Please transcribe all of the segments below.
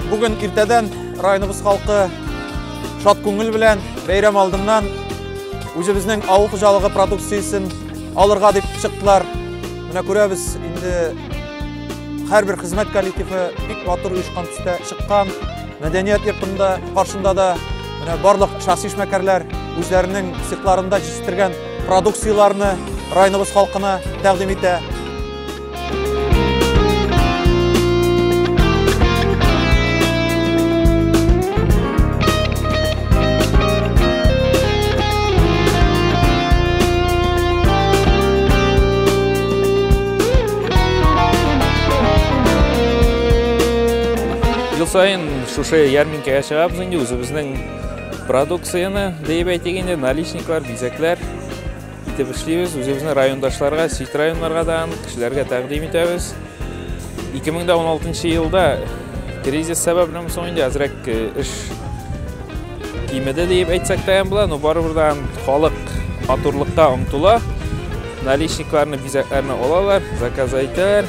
Бүген иртәдән районыбыз халкы шат күңел белән бәйрәм алдыннан үзебезнең авыл хуҗалыгы продукциясен алырга дип чыктылар. Менә күрәбез, инде һәрбер хезмәт коллективы бик матур оешкан төстә чыккан. Мәдәният йортында каршында да менә барлык шәхси эшмәкәрләр үзләренең цехларында җитештергән продукцияләрне районыбыз халкына тәкъдим итә. Ел саен шушы ярминкәгә чыгабыз инде, үзебезнең продукцияне, диеп әйтик инде, наличниклар, бизәкләр итеп эшлибез. Үзебезнең райондашларга, чит районнарга да кешеләргә тәкъдим итәбез. 2016 елда кризис сәбәплеме соң инде әзрәк эш кимеде диеп әйтсәк тә була, но барыбер дә халык матурлыкка омтыла. Наличникларны, бизәкләрне алалар, заказ итәләр.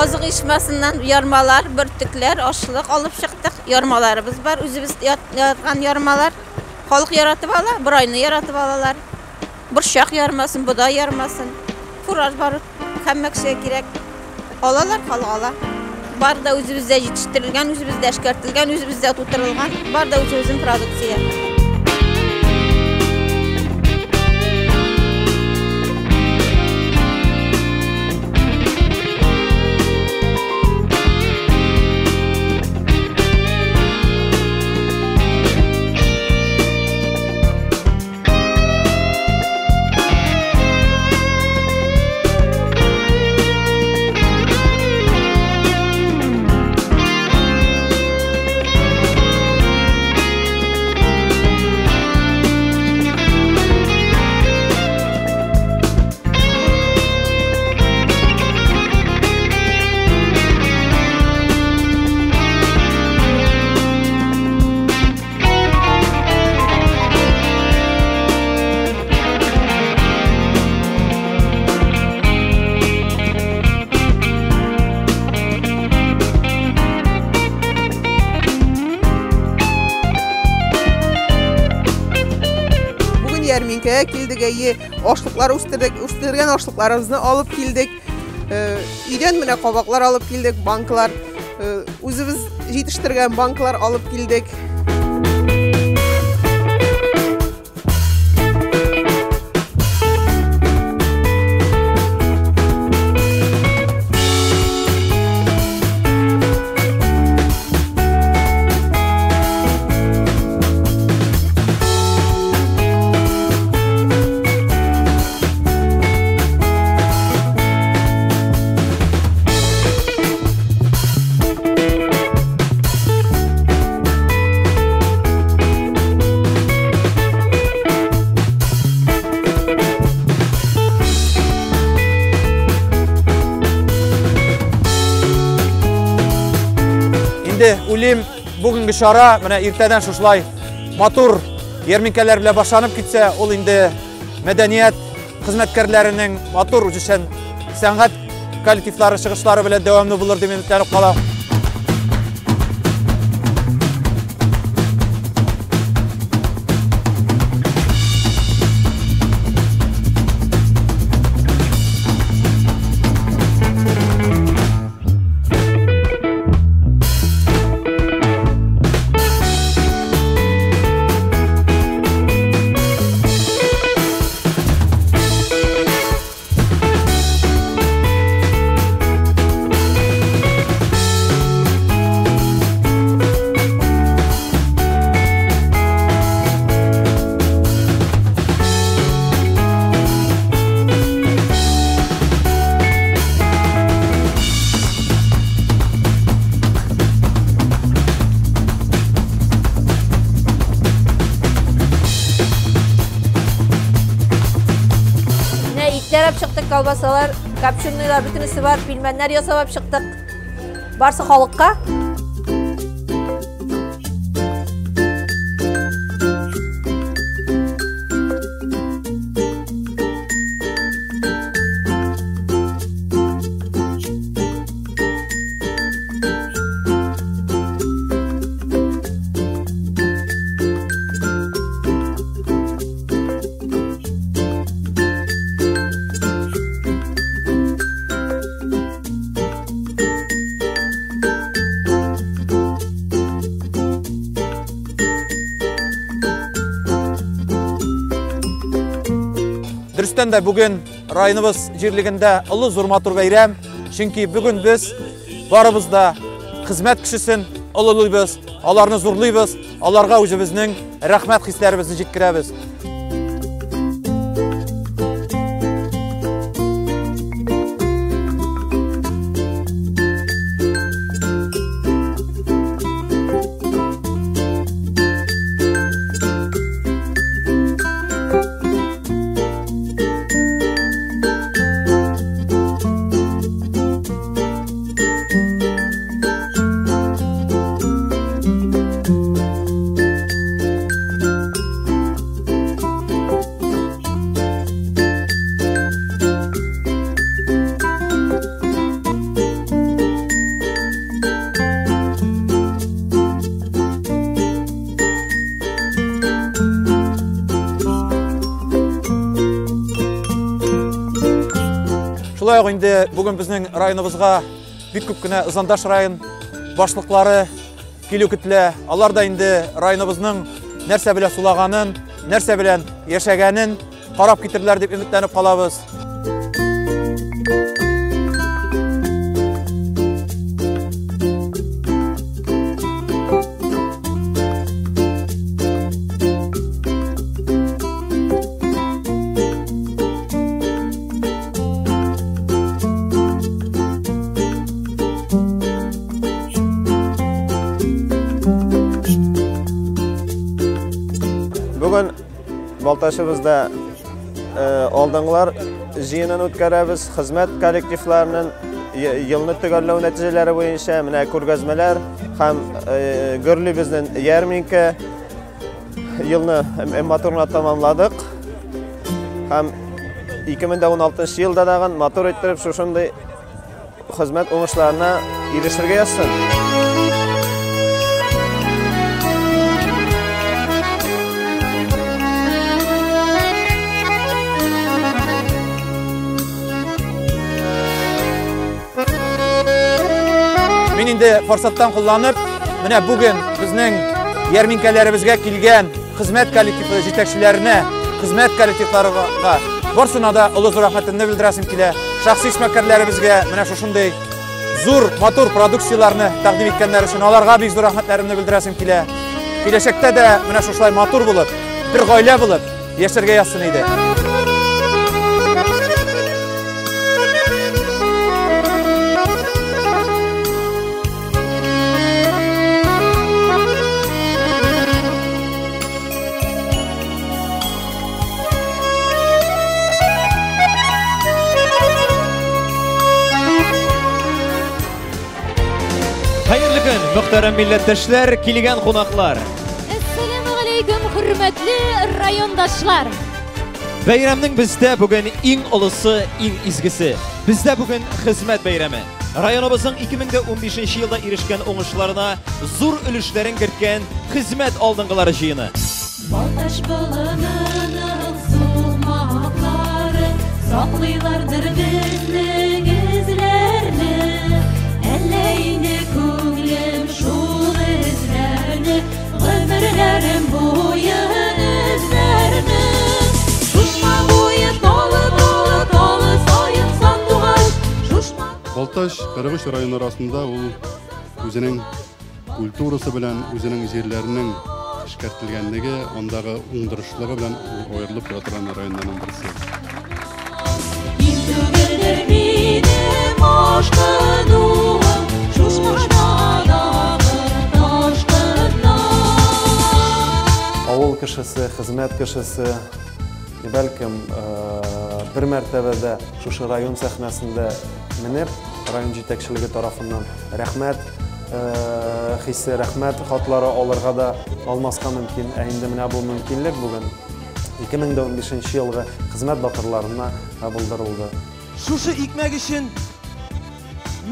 Азык оешмасыннан ярмалар, бөртекләр, ашлык алып чыктык. Ярмаларыбыз бар, үзебез ярган ярмалар. Халык яратып ала, борайны яратып алалар. Борчак ярмасын, бодай ярмасын. Фураж бар, һәммә кешегә кирәк. Алалар, халык ала. Бар да үзебездә җитештерелгән, үзебездә эшкәртелгән, үзебездә тутырылган. Бар да үзебезнең продукция. Ярминкәгә килдек, әйе, ашлыклар үстердек, үстергән ашлыкларыбызны алып килдек. Өйдән менә кабаклар алып килдек, банкалар, үзебез җитештергән банкалар алып килдек. Инде уйлыйм, бүгенге чара менә иртәдән шушылай матур ярминкәләр белән башланып китсә, ул инде мәдәният хезмәткәрләренең матур үзешчән сәнгать коллективлары чыгышлары белән дәвамлы булыр дип өметләнеп калам. Чыктык, колбасалар, копченыйлар, бөтенесе бар, пельменнәр ясап чыктык. Барсы халыкка. Дөрестән дә бүген районыбыз җирлегендә олы зур матур бәйрәм, чөнки бүген без барыбыз да хезмәт кешесен олылыйбыз, аларны зурлыйбыз, аларга үзебезнең рәхмәт хисләребезне җиткерәбез. Шулай ук инде бүген безнең районыбызга бик күп кенә Ызандаш район башлыклары килү көтелә. Алар да инде районыбызның нәрсә белән сулаганын, нәрсә белән яшәгәнен карап китерләр дип өметләнеп калабыз. Бүген Балтачыбызда алдынгылар җыенын үткәрәбез. Хезмәт коллективларының елны төгәлләү нәтиҗәләре буенча менә күргәзмәләр һәм гөрли безнең ярминкә елны матур гына тамамладык. Һәм 2016 елда дагы матур иттереп шушындый хезмәт уңышларына ирешергә язсын. Мин инде форсаттан кулланып, менә бүген безнең ярминкәләребезгә килгән хезмәт коллективы җитәкчеләренә, хезмәт коллективларына барсына да олы зур рәхмәтемне белдерәсем килә. Шәхси эшмәкәрләребезгә менә шушындый зур, матур продукцияләрне тәкъдим иткәннәр өчен аларга бик зур рәхмәтләремне белдерәсем килә. Киләчәктә дә менә шушылай матур булып, бер гаилә булып яшәргә язсын иде. Хәерле көн, мөхтәрәм милләттәшләр, килгән кунаклар. Әссәламү алейкум, хөрмәтле райондашлар. Бәйрәмнең бездә бүген иң олысы, иң изгесе. Бездә бүген хезмәт бәйрәме. Районыбызның 2015 елда ирешкән уңышларына зур өлешләрен керткән хезмәт алдынгылары җыены. Балтач болынының сукмаклары саклыйлардыр безнең эзләрне. Әллә инде күңелем шул эзләрне, гомерләрем буе эзләрне. Шушма буе талы, талы, талы саен сандугач. Шушма Балтач 43 район арасында ул үзенең культурасы белән, үзенең җирләренең эшкәртелгәнлеге, андагы уңдырышлыгы белән аерылып тора торган районнарның берсе. Ким түгелдер минем ашкынуым, Шушмадагы ташкыннан. Авыл кешесе, хезмәт кешесе, бәлкем бер мәртәбәдә шушы район сәхнәсендә менеп, район җитәкчелеге тарафыннан рәхмәт хисе, рәхмәт хатлары алырга да алмаска мөмкин. Ә инде менә бу мөмкинлек бүген 2015 елгы хезмәт батырларына булдырылды. Шушы икмәк өчен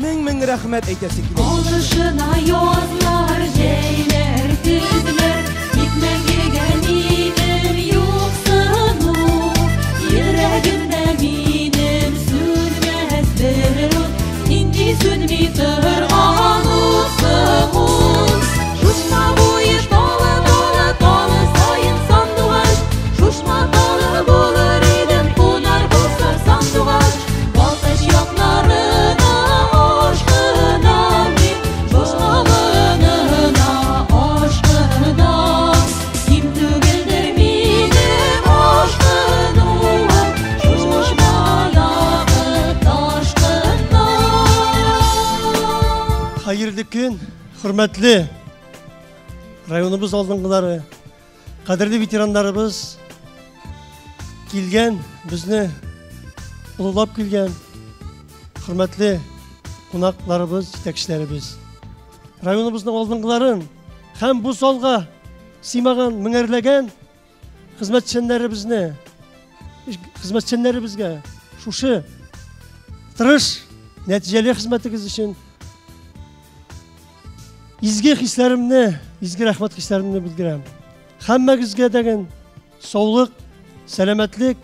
мең-мең рәхмәт әйтәсе килә. Алышына язлар, җәйләр, көзләр, икмәгегә минем юксыну. Йөрәгемдә минем сүнмәс бер ут, нинди сүнми торган утсың ул. Шушма буе талы, талы, талы саен сандугач, Шушма талы булыр идем, кунар булсам сандугач. Балтач якларына ашкынам мин, Шушма болынына ашкынам. Ким түгелдер минем ашкынуым, Шушмадагы ташкыннан. Хәерле көн, хөрмәтле районыбыз алдынгылары, кадерле ветераннарыбыз, килгән, безне олылап килгән хөрмәтле кунакларыбыз, җитәкчеләребез. Районыбызның алдынгыларын һәм бу залга сыймаган меңәрләгән хезмәтчәннәребезне, хезмәтчәннәребезгә шушы тырыш, нәтиҗәле хезмәтегез өчен изге хисләремне, изге рәхмәт хисләремне белдерәм. Һәммәгезгә дәген саулык, сәламәтлек,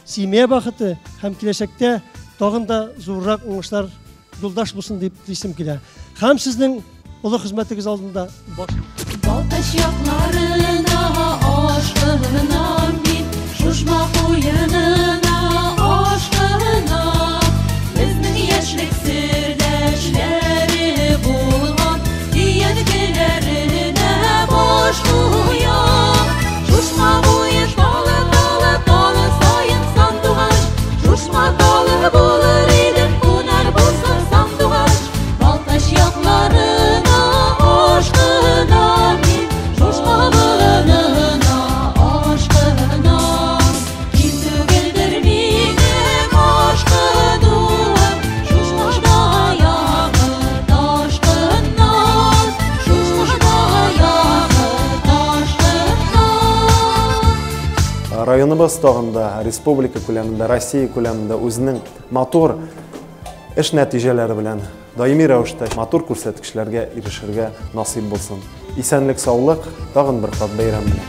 семья бәхете һәм киләчәктә тагын да зуррак уңышлар юлдаш булсын дип телисем килә. Һәм сезнең олы хезмәтегез алдында баш. Балтач якларына ашкынам мин, Шушма куенына ашкынам. Безнең яшьлек сердәшләре булган өянкеләренә баш куям. Шушма буе талы, талы, талы саен сандугач, Шушма талы булыр идем, кунар булсам сандугач. Балтач якларына ашкынам мин, Шушма болынына ашкынам. Ким түгелдер минем ашкынуым, Шушмадагы ташкыннан, Шушмадагы ташкыннан. Районыбыз тагын да республика күләмендә, Россия күләмендә үзенең матур эш нәтиҗәләре белән даими рәвештә матур күрсәткечләргә ирешергә насыйп булсын. Исәнлек, саулык, тагын бер кат бәйрәм белән.